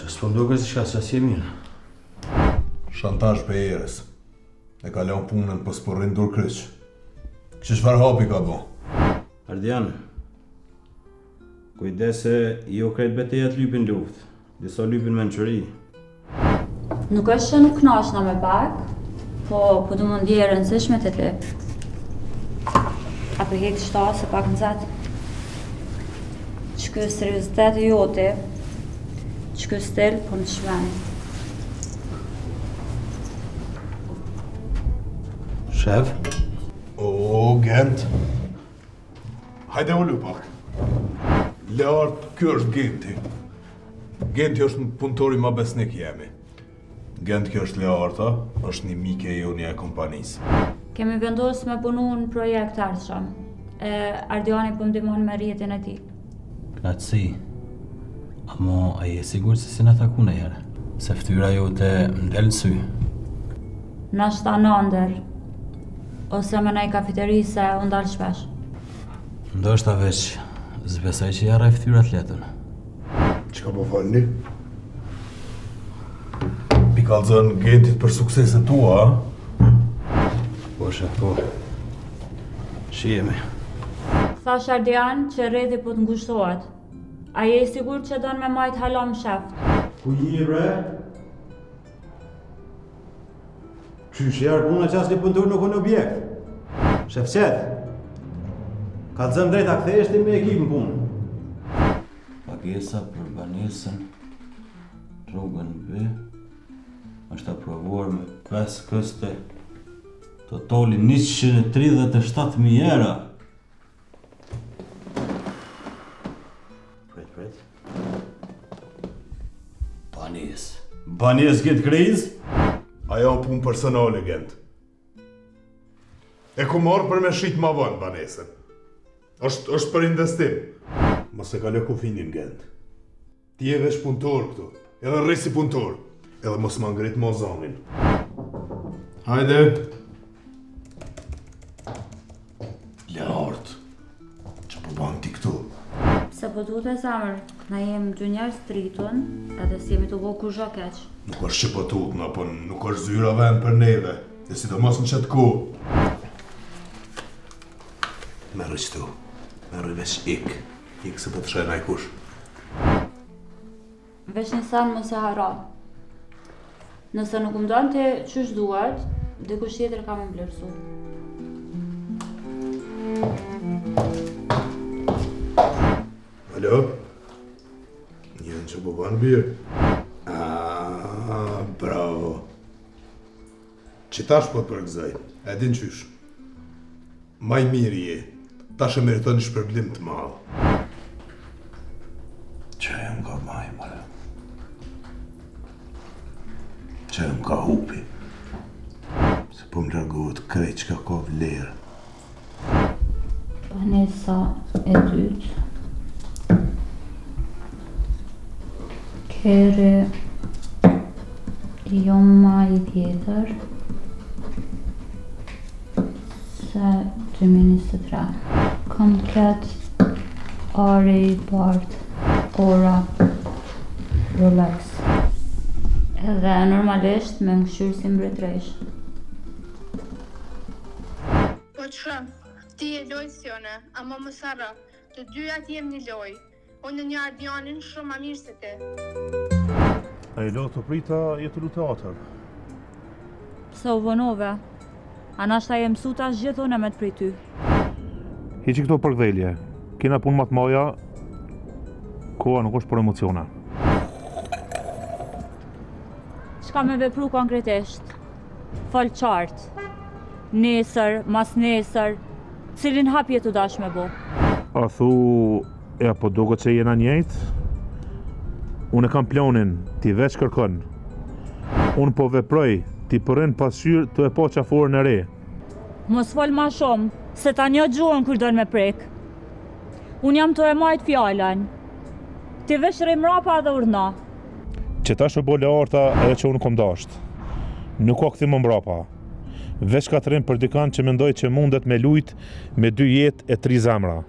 Që s'po m'doket diçka se s'je mirë. Shantazh prej Erës. E ka lënë punën, po s'po rrin durkryq. Që çfarë hapi ka bo? Ardian, kujdes se jo krejt betejat lypin luftë, disa lypin mençuri. Nuk është që nuk knaqna me pak, po po du me u ndje e rëndësishme te ti. A po hek qëta se pak nxehtë. Qeky seriozitet i joti, qeky stil po më çmen. Shef? O, Gent. Hajde ulu pak. Leart, ky është Genti. Genti është punëtori ma besnik jemi. Gent, kjo është Learta, është një mike e jonja e kompanisë. Kemi vendosë me punu në projekt të ardhshëm. E Ardiani po ndihmon me rrjetin e tij. Knaqësi. Amo, a je sigurt se s'jena taku najherë? Se ftyra jote më del në sy. Nashta n'andërr. Ose me naj kafiteri se unë dal shpesh. Ndoshta veç, s'besoj që i harroj ftyrat lehtë. Çka po folni? P'i kallzon Gentit për sukseset tua, a? Po, shef, po. Shihemi. Thash Ardian që rrethi po të ngushtohet. A je i sigurt që don me majt hala msheft? Ku je bre? Qysh erdh puna që asnjë punëtor nuk në objekt? Shefqet, kallzom drejt a kthehesh ti me ekip në punë? Pagesa për banesën rrugën B është aprovuar me 5 këste totali 137.000 euro. Prit, prit. Banesë. Banesë këtë krizë? Ajo punë personale, Gent. E ku marrë për me shit ma vonë banesën. është, është për investim. Mos e kalo kufinin, Gent. Ti je veç punëtor këtu. Edhe rri si punëtor. Edhe mos ma ngrit mo zonin. Hajde. Leart. Ça po ban ti këtu? Se po tute zemër, na jem dy njerëz të rritun, edhe s'jemi tu bo kurgjo keq. Nuk është që po tutna, po nuk është zyra vend për neve. E sidomos në qëtë kohë. Merre qëtu. Merre veç ik. Ik se po të sheh najkush. Veç një sen mos e harro. Nëse nuk më don ti qysh duhet, dikush tjetër ka me më vlerësu. Alo? Një në që po ban birë? Ah, bravo. Qitash po të përgëzoj, e din qysh. Ma i miri je, tash e meriton një shpërblim të madh. Që jam ka maj, more? Që jam ka hupi? Se po më largohet krejt çka ka vlerë. Banesa e dytë. Kerri jo ma i vjetër se 2023. Komplet ari i bardhë, ora, Rolex. Edhe normalisht me m'kqyrë si mbretëreshë. Po të shoh, ti je lojë si unë, ama mos harro, të dyjat jem një lojë. Unë e njoh Ardianin shumë ma mirë se ti. A je lodhë tu prit a je tu lu teatër? Pse u vonove? A nashta je mësu tash gjithmonë me të prit ty? Hiqi këto përkdhelje. Kena punë ma të maja, koha nuk është për emocione. Çka me vepru konkretisht? Fol qartë. Nesër, masnesër, cilin hap je tu dash me bo? A thu, e po duket që jena njëjtë? Unë e kam planin, ti veç kërkon. Unë po veproj, ti po rrin n'pasqyrë tu e pa qaforën e re. Mos fol ma shumë, se ta njoh gjuhën kur don me prek. Unë jam tu e majt fjalën. Ti veç rri mrapa dhe urdhno. Qetash u bo Learta ajo që unë kom dasht. Nuk ka kthim më mbrapa. Veç ngatërrim për dikan që mendoj që mundet me lujt me dy jetë e tri zemra.